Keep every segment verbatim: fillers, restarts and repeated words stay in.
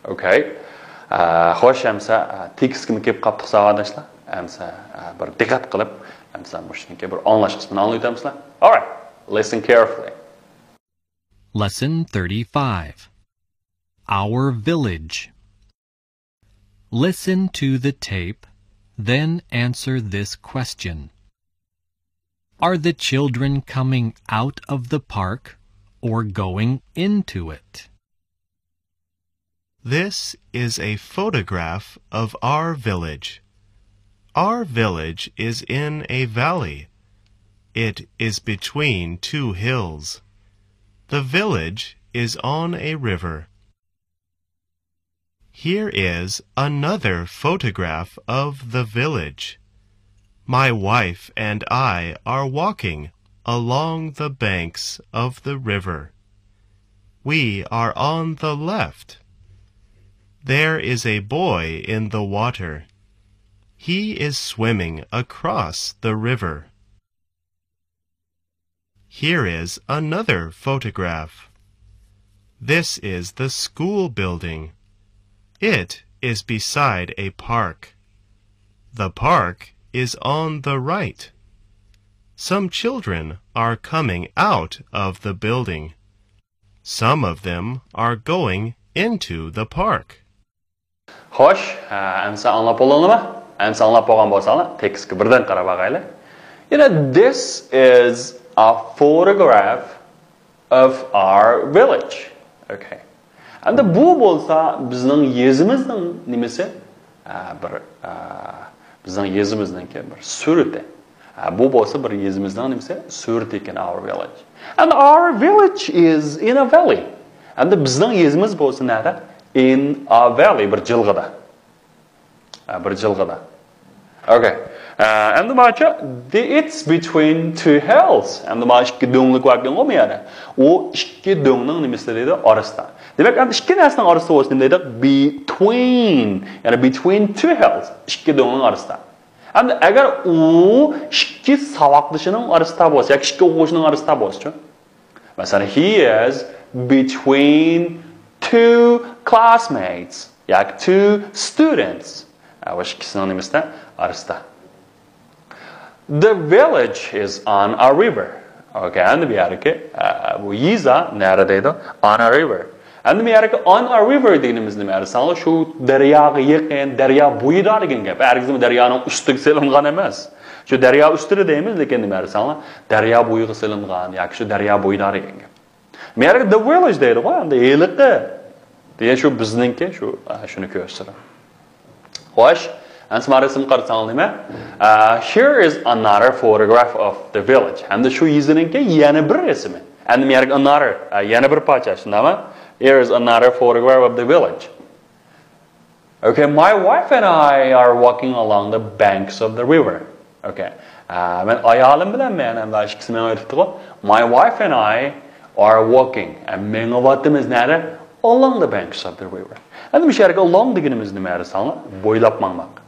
Okay. ئە، خوش، ئەمسە، ئە، تېكىستكىمۇ كېلىپ قاپتۇق، ساۋاقداشلار. ئەمسە، ئە، بىر دىققەت قىلىپ، ئەمسە مۇشۇنىڭكى بىر ئاڭلاش قىسمىنى ئاڭلىۋېتەمسىلەر. Alright, listen carefully. Lesson thirty-five. Our village. Listen to the tape, then answer this question. Are the children coming out of the park or going into it? This is a photograph of our village. Our village is in a valley. It is between two hills. The village is on a river. Here is another photograph of the village. My wife and I are walking along the banks of the river. We are on the left. There is a boy in the water. He is swimming across the river. Here is another photograph. This is the school building. It is beside a park. The park is on the right. Some children are coming out of the building. Some of them are going into the park. خوش، ئە، ئەمسە ئاڭلاپ بولدۇڭلارمۇ؟ ئەمسە ئاڭلاپ بولغان بولساڭلار، تېكىستكە بىردەم قاراپ باقايلى. You know, this is a photograph of our village. Okay. ئەمدى بۇ بولسا بىزنىڭ يېزىمىزنىڭ نېمىسى؟ ئە، بىر، ئە، بىزنىڭ يېزىمىزنىڭكى بىر سۈرىتى. ھە، بۇ بولسا بىر يېزىمىزنىڭ نېمىسى؟ سۈرىتى ئىكەن، our village. And our village is in a valley. ئەمدى بىزنىڭ يېزىمىز بولسا نەدە؟ In a valley، بىر جىلغىدا. ھە، بىر جىلغىدا. Okay. ھە، ئەمدى ماچا، the, it's between two hills. ئەمدى مانا ئىككى دۆڭلۈك باركەنغۇ بۇ يەردە. ئۇ ئىككى دۆڭنىڭ نېمىسى دەيدۇ؟ ئارىسىدا. دېمەك، ئەمدى ئىككى نەرسىنىڭ ئارىسىدا بولسا نېمە دەيدۇ؟ Between. يەنى between two hills. ئىككى دۆڭنىڭ ئارىسىدا. ئەمدى ئەگەر ئۇ ئىككى ساۋاقدىشىنىڭ ئارىسىدا بولسا ياكى ئىككى ئوقۇغۇچىنىڭ ئارىسىدا بولسىچۇ؟ مەسىلەن، he is between two classmates ياكى two students. ئە، ئۇ ئىككىسىنىڭ نېمىسىدە؟ ئارىسىدا. The village is on a river. Okay، ئەمدى بۇ يەردىكى، ئە، بۇ يېزا نەدە دەيدۇ؟ On a river. ئەمدى بۇ يەردىكى on a river دېگىنىمىز نېمە؟ ئەرساڭلار شۇ دەرياغا يېقىن، دەريا بويىدا دېگەن گەپ. ھەرگىزمۇ دەريانىڭ ئۈستىگە سېلىنغان ئەمەس. شۇ دەريا ئۈستىدە دەيمىز، لېكىن نېمە ئەرساڭلار؟ دەريا بويىغا سېلىنغان ياكى شۇ دەريا بويىدا دېگەن گەپ. مەيەرگە the village دەيدىغۇ، ئەمدى ھېلىقى دېگەن شۇ بىزنىڭكى، شۇ، ئە، شۇنى كۆرسىتىدۇ. خوش، ئەمسە مانا رەسىمگە قارىساڭلار نېمە؟ ئە، here is another photograph of the village. ھەمدە شۇ يېزىنىڭكى يەنە بىر رەسىمى. ئەمدى مەيەرگە another، ئە، يەنە بىر پارچە، شۇنداقمۇ؟ Here is another photograph of the village. Okay, my wife and I are walking along the banks of the river. Okay. ئە، مەن ئايالىم بىلەن مەن ھەمدە ئىككىسى مېڭىۋېتىپتىغۇ. My wife and I are walking. ئە، مېڭىۋاتىمىز نەدە؟ Along the banks of the river. ئەمدى مۇشۇ يەرگە along دېگىنىمىز نېمە دېسەڭلار؟ بويلاپ ماڭماق.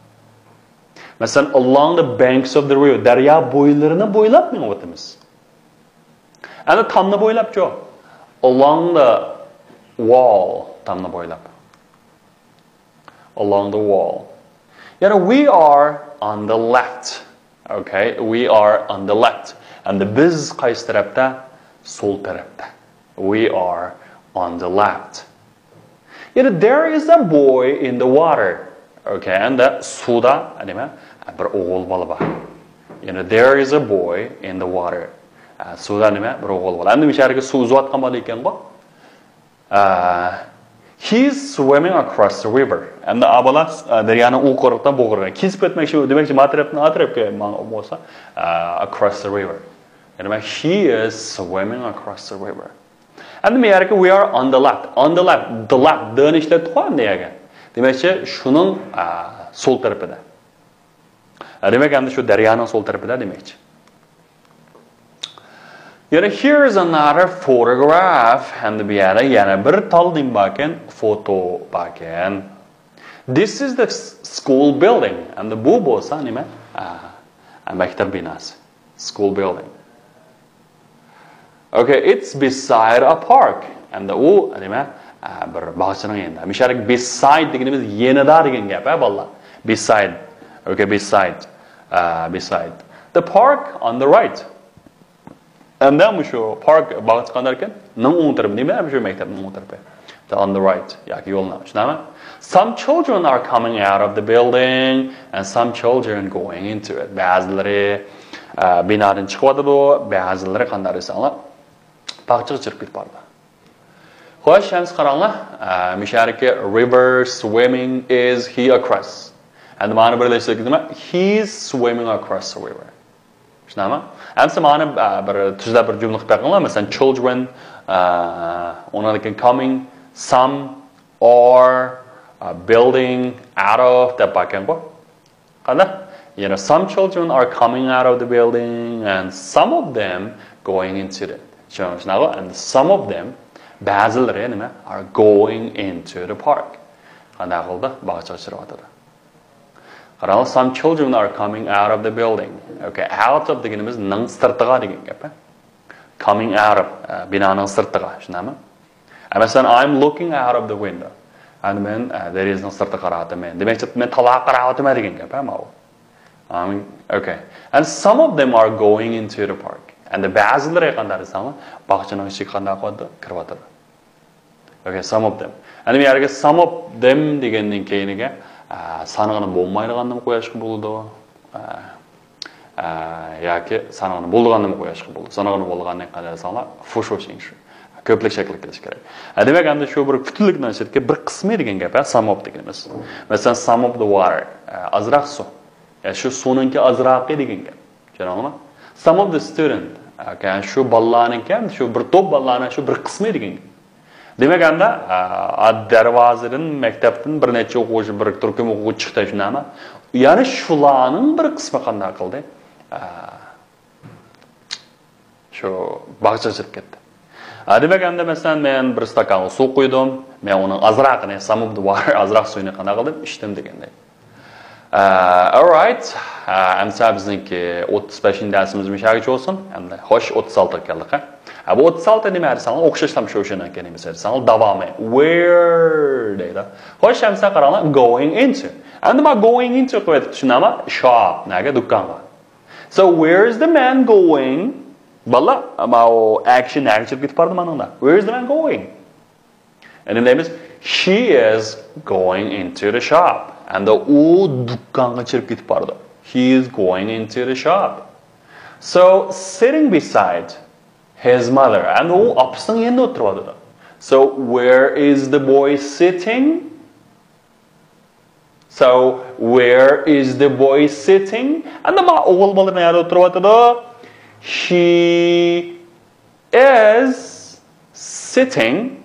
مەسىلەن، along the banks of the river. دەريا بويلىرىنى بويلاپ مېڭىۋاتىمىز. ئەمدى تامنى بويلاپچۇ؟ Along the wall. تامنى بويلاپ. Along the wall. يەنى we are on the left. Okay, we are on the left. ئەمدى بىز قايسى تەرەپتە؟ سول تەرەپتە. We are on the left. يەنى there is a boy in the water. Okay, ئەمدى سۇدا نېمە؟ بىر ئوغۇل بالا بار. يەنى there is a boy in the water. ئە، سۇدا نېمە؟ بىر ئوغۇل بالا. ئەمدى مۇشۇ يەرگە سۇ ئۈزۈۋاتقان بالا ئىكەنغۇ. ئە، he's swimming across the river. ئەمدى ئا بالا، ئە، دەريانىڭ ئۇ قىرغىقىدىن بۇ قىرغىققا كېزىپ ئۆتمەكچى، دېمەكچى، ما تەرەپتىن ئا تەرەپكە ماڭ-، بولسا، ئە، across the river. يەنى دېمەك، he is swimming across the river. ئەمدى مۇ يەرگە we are on the left. On the left. The left. دىنى ئىشلەتتۇق ئەمدى يەرگە. دېمەكچى، شۇنىڭ، ئە، سول تەرىپىدە. ئە، دېمەك، ئەمدى شۇ دەريانىڭ سول تەرىپىدە دېمەكچى. يەنە here is another photograph. ئەمدى بۇ يەردە يەنە بىر تال نېمە باركەن؟ فوتو باركەن. This is the s-، school building. ئەمدى بۇ بولسا نېمە؟ ئە، مەكتەپ بىناسى. School building. Okay, it's beside a park. ئەمدى ئۇ نېمە؟ ئە، بىر باغچىنىڭ يېنىدا. مۇشۇ يەردىكى beside دېگىنىمىز يېنىدا دېگەن گەپ، ھە، بالىلار. Beside. Okay, beside. ئە، beside. The park on the right. ئەمدى مۇشۇ park، باغچە قانداق ئىكەن؟ نىڭ ئوڭ تەرىپى. نېمە؟ مۇشۇ مەكتەپنىڭ ئوڭ تەرىپى. The on the right. ياكى يولنىڭ. شۇنداقمۇ؟ Some children are coming out of the building and some children going into it. بەزىلىرى، ئە، بىنادىن چىقىۋاتىدۇ، بەزىلىرى قانداق دېسەڭلار، باغچىغا چىرىپ كېتىپ بارىدۇ. خوش، ئەمسە قاراڭلار. ئە، مۇشۇ يەردىكى river swimming is he across. ئەمدى مانا بىرلەشتۈرگىنىمە، he is swimming across the river. شۇنداقمۇ؟ ئەمسە مانا، ئە، بىر تۈزلەپ بىر جۈملە قىلىپ بېقىڭلار. مەسىلەن، children، ئە، ئۇنىڭدىن كېيىن coming، some، or، ئە، building، out of دەپ باركەنغۇ. قانداق؟ يەنە some children are coming out of the building and some of them going into it. شۇ-، شۇنداقغۇ؟ And some of them، بەزىلىرى نېمە؟ Are going into the park. قانداق قىلدى؟ باغچىغا چىرىۋاتىدۇ. قاراڭلار، some children are coming out of the building. Okay, out of دېگىنىمىز نىڭ سىرتىغا دېگەن گەپ، ھە؟ Coming out of، ئە، بىنانىڭ سىرتىغا، شۇنداقمۇ؟ ئە، مەسىلەن، I'm looking out of the window. ئەمدى مەن، ئە، دېرىزىنىڭ سىرتىغا قاراۋاتىمەن. دېمەكچى، مەن تالاغا قاراۋاتىمەن دېگەن گەپ، ھە، ماۋۇ. Um, okay. And some of them are going into the park. ئەمدى بەزىلىرى قانداق دېسەڭلار، باغچىنىڭ ئىچىگە قانداق قىلىۋاتىدۇ؟ كىرىۋاتىدۇ. Okay, some of them. ئەمدى بۇ يەرگە some of them دېگەندىن كېيىنىگە، ئە، سانىغىلى بولمايدىغاننىمۇ قويۇشقا بولىدۇ. ئە، ئە، ياكى سانىغىلى بولىدىغاننىمۇ قويۇشقا بولىدۇ. سانىغىلى بولىدىغاننى قانداق دېسەڭلار، فۇشۇشىڭ شۇ. كۆپلۈك شەكىلدە كېلىشى كېرەك. ئە، دېمەك، ئەمدى شۇ بىر پۈتۈنلۈكنىڭ ئىچىدىكى بىر قىسمى دېگەن گەپ، ھە، some of دېگىنىمىز. مەسىلەن، some of the water. ئە، ئازراق سۇ. يا شۇ سۇنىڭكى ئازراقى دېگەن گەپ. چۈشەندىڭىزمۇ؟ Some of the student. ئەكەن شۇ بالىلارنىڭكى، شۇ بىر توپ بالىلارنىڭ شۇ بىر قىسمى دېگەن گەپ. دېمەك، ئەمدى، ئا، دەرۋازىدىن، مەكتەپتىن بىر نەچچە ئوقۇغۇچى، بىر تۈركۈم ئوقۇغۇچى چىقتى، شۇنداقمۇ؟ يەنى شۇلارنىڭ بىر قىسمى قانداق قىلدى؟ ئا، شۇ باغچىغا چىرىپ كەتتى. ئا، دېمەك، ئەمدى مەسىلەن، مەن بىر ستاكانغا سۇ قۇيدۇم. مەن ئۇنىڭ ئازراقىنى، some of the water، ئازراق سۇيىنى قانداق قىلدىم؟ ئىچتىم دېگەندەك. ئا، alright. ئا، ئەمسە بىزنىڭكى ئوتتۇز بەشىنچى دەرسىمىز مۇشۇ يەرگىچە بولسۇن. ئەمدى، خوش، ئوتتۇز ئالتىغا كەلدۇق، ھە؟ ئا، بۇ ئوتتۇز ئالتە نېمە دېسەڭلار، ئوخشاشلا شۇ، شۇنىڭكى نېمىسى دېسەڭلار، داۋامى. Where دەيدۇ. خوش، ئەمسە قاراڭلار، going into. ئەمدى ما going into قويۇۋېتىپتۇ، شۇنداقمۇ؟ Shop، نەگە؟ دۇكانغا. So, where is the man going? بالىلار، ماۋۇ ئەكشن نەگە چىقىپ كېتىپ باردى مانىڭدا؟ Where is the man going? ئەمدى دەيمىز، he is going into the shop. ئەمدى ئۇ دۇكانغا چىقىپ كېتىپ بارىدۇ. He is going into the shop. So, sitting beside his mother. ئەمدى ئۇ ئاپىسىنىڭ يېنىدا ئولتۇرۇۋاتىدۇ. So, where is the boy sitting? So, where is the boy sitting? ئەمدى ما ئوغۇل بالا نەدە ئولتۇرۇۋاتىدۇ؟ He is sitting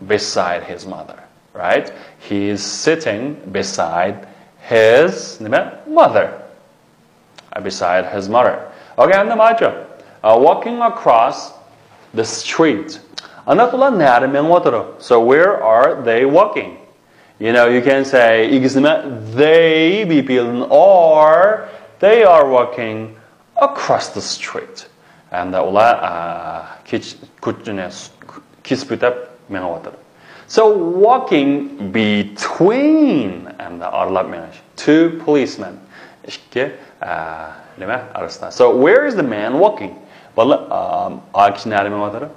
beside his mother, right? He is sitting beside his، نېمە؟ Mother. Beside his mother. Okay, ئەمدى ماچۇ. Uh, walking across the street. ئانداق ئۇلار نەدە مېڭىۋاتىدۇ؟ So, where are they walking? You know, you can say، ئىگىسى نېمە؟ They، بىپېئىلدىن are، they are walking across the street. ئەمدى ئۇلار، ئا، كېچ-، كوچىنى كېسىپ ئۆتۈپ مېڭىۋاتىدۇ. So, walking between، ئەمدى ئارىلاپ مېڭىش. Two policemen. ئىككى، ئا، نېمە؟ ئارىسىدا. So, where is the man walking? بالىلار، ئا، ئا كىشى نەدە مېڭىۋاتىدۇ؟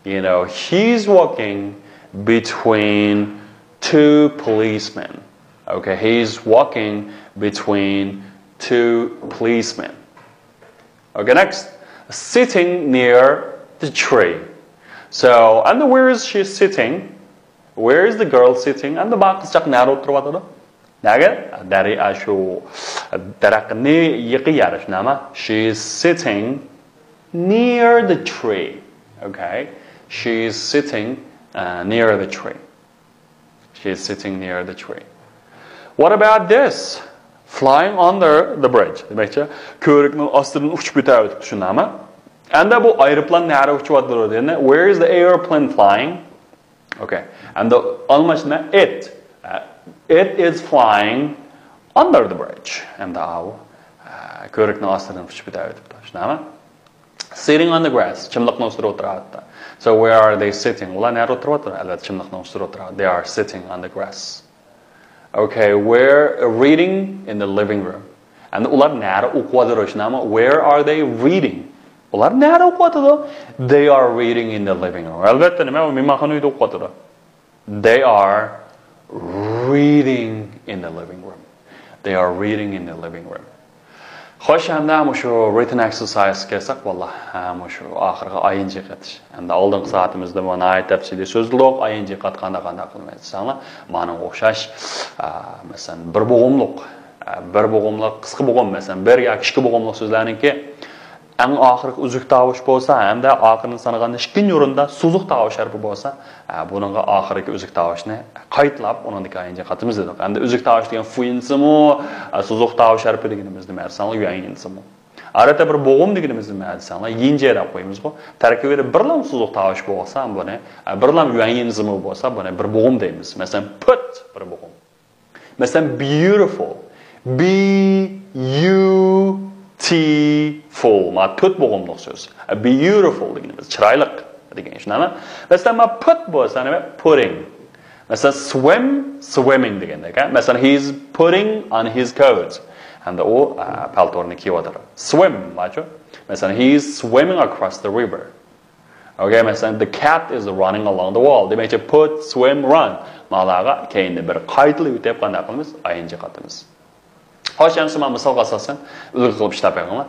You know, he's walking between two policemen. Okay, he's walking between two policemen. Okay, next. Sitting near the tree. So, and where is she sitting? Where is the girl sitting? And the قىزچاق نەدە ئولتۇرۇۋاتىدۇ؟ نەگە؟ دەريا شۇ دەرەخنى يېقىن يەردە، شۇنداقمۇ؟ She is sitting near the tree. Okay. She is sitting, uh, near the tree. She is sitting near the tree. What about this? Flying under the bridge. دېمەكچى، كۆۋرۈكنىڭ ئاستىدىن ئۇچۇپ ئۆتۈۋېتىپتۇ، شۇنداقمۇ؟ ئەمدى بۇ ئايروپىلان نەدە ئۇچۇۋاتىدۇ دېگەندە، where is the aeroplane flying? Okay. ئەمدى ئالماشتۇرما، it. Uh, it is flying under the bridge. ئەمدى ئاۋۇ، ئە، كۆۋرۈكنىڭ ئاستىدىن ئۇچۇپ ئۆتۈۋېتىپتۇ. شۇنداقمۇ؟ Sitting on the grass. چىملىقنىڭ ئۈستىدە ئولتۇرۇۋاتىدۇ. So where are they sitting? ئۇلار نەدە ئولتۇرۇۋاتىدۇ؟ ئەلۋەتتە، چىملىقنىڭ ئۈستىدە ئولتۇرىدۇ. They are sitting on the grass. Okay, where reading in the living room. ئەمدى ئۇلار نەدە ئوقۇۋاتىدۇ، شۇنداقمۇ؟ Where are they reading? ئۇلار نەدە ئوقۇۋاتىدۇ؟ They are reading in the living room. ئەلۋەتتە، نېمە، ئۇ مېھمانخانا ئۆيدە ئوقۇۋاتىدۇ. They are reading in the living room. They are reading in the living room. خوش، ئەمدى مۇشۇ written exercise كەلسەك، والله، ھە، مۇشۇ ئاخىرقى I N G قېتىش. ئەمدى ئالدىنقى سائىتىمىزدە بۇ ناھايىتى تەپسىلىي سۆزلىدۇق، I N G قاتقاندا قانداق قىلىمىز دېسەڭلار، مانىڭغا ئوخشاش، ئە، مەسىلەن، بىر بوغۇملۇق، ئە، بىر بوغۇملۇق، قىسقا بوغۇم، مەسىلەن، بىر ياكى ئىككى بوغۇملۇق سۆزلەرنىڭكى ئەڭ ئاخىرقى ئۈزۈك تاۋۇش بولسا، ھەمدە ئاخىرىنى سانىغاندا ئىككىنچى ئورۇندا سوزۇق تاۋۇش ھەرپى بولسا، ئە، بۇنىڭغا ئاخىرقى ئۈزۈك تاۋۇشنى قايتىلاپ، ئۇنىڭدىكى I N G قاتىمىز دېدۇق. ئەمدى ئۈزۈك تاۋۇش دېگەن فۇيىنسىمۇ، ئە، سوزۇق تاۋۇش ھەرپى دېگىنىمىز نېمە دېسەڭلار، يۈەنيىنسىمۇ. ئادەتتە بىر بوغۇم دېگىنىمىز نېمە دېسەڭلار، يىنجې دەپ قويىمىزغۇ. تەركىبىدە بىرلا سوزۇق تاۋۇش بولسا، بۇنى، ئە، بىرلا يۈەنيىنسىمۇ بولسا، بۇنى بىر بوغۇم دەيمىز. مەسىلەن، put بىر بوغۇم. مەسىلەن، beautiful. B U T full. ما تۆت بوغۇملۇق سۆز. Beautiful دېگىنىمىز چىرايلىق دېگەن، شۇنداقمۇ؟ مەسىلەن، ما put بولسا نېمە؟ Putting. مەسىلەن، swim، swimming دېگەندەك. مەسىلەن، he is putting on his coat. ھەمدە ئۇ، ئە، پەلتونىنى كىيىۋاتىدۇ. Swim، ماچۇ. مەسىلەن، he is swimming across the river. Okay, مەسىلەن، the cat is running along the wall. دېمەكچى، put، swim، run. مالاغا كەينىدە بىر قايتىلىۋېتىپ قانداق قىلىمىز؟ I N G قاتىمىز. خوش، ئەمسە مانا مىسالغا ئاساسەن ئۈلگە قىلىپ ئىشلەپ بېقىڭلار.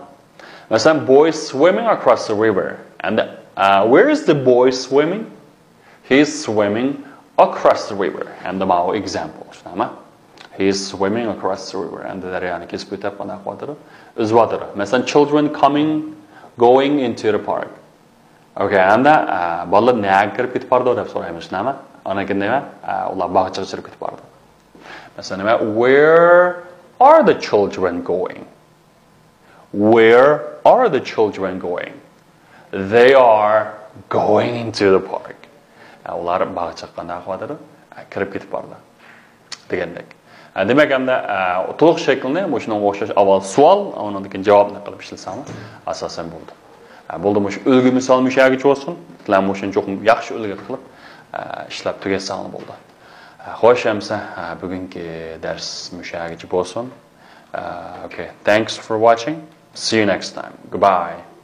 مەسىلەن، boy swimming across the river. And, uh, where is the boy swimming? He is swimming across the river. And ماۋۇ example، شۇنداقمۇ؟ He is swimming across the river. ئەمدى دەريانى كېسىپ ئۆتۈپ قانداق قىلىۋاتىدۇ؟ ئۈزۈۋاتىدۇ. مەسىلەن، children coming، going into the park. Okay، ئەمدى، ئە، بالىلار نەگە كىرىپ كېتىپ بارىدۇ دەپ سورايمىز، شۇنداقمۇ؟ ئاندىن كېيىن نېمە؟ ئە، ئۇلار باغچىغا كىرىپ كېتىپ بارىدۇ. مەسىلەن، نېمە؟ Where are the children going? Where are the children going? They are going into the park. ئە، ئۇلار باغچىغا قانداق قىلىۋاتىدۇ؟ ئە، كىرىپ كېتىپ بارىدۇ. دېگەندەك. ھە، دېمەك، ئەمدى، ئە، تولۇق شەكىلنى مۇشۇنىڭغا ئوخشاش ئاۋۋال سوئال، ئۇنىڭدىن كېيىن جاۋابنى قىلىپ ئىشلىسەڭلار ئاساسەن بولىدۇ. ھە، بولدى، مۇشۇ ئۈلگە مىسال مۇشۇ يەرگىچە بولسۇن. سىلەر مۇشۇنى چوقۇم ياخشى ئۈلگە قىلىپ، ئە، ئىشلەپ تۈگەتسەڭلار بولدى. ھە، خوش، ئەمسە، ھە، بۈگۈنكى دەرس مۇشۇ يەرگىچە بولسۇن. ئە، okay. Thanks for watching. See you next time. Goodbye.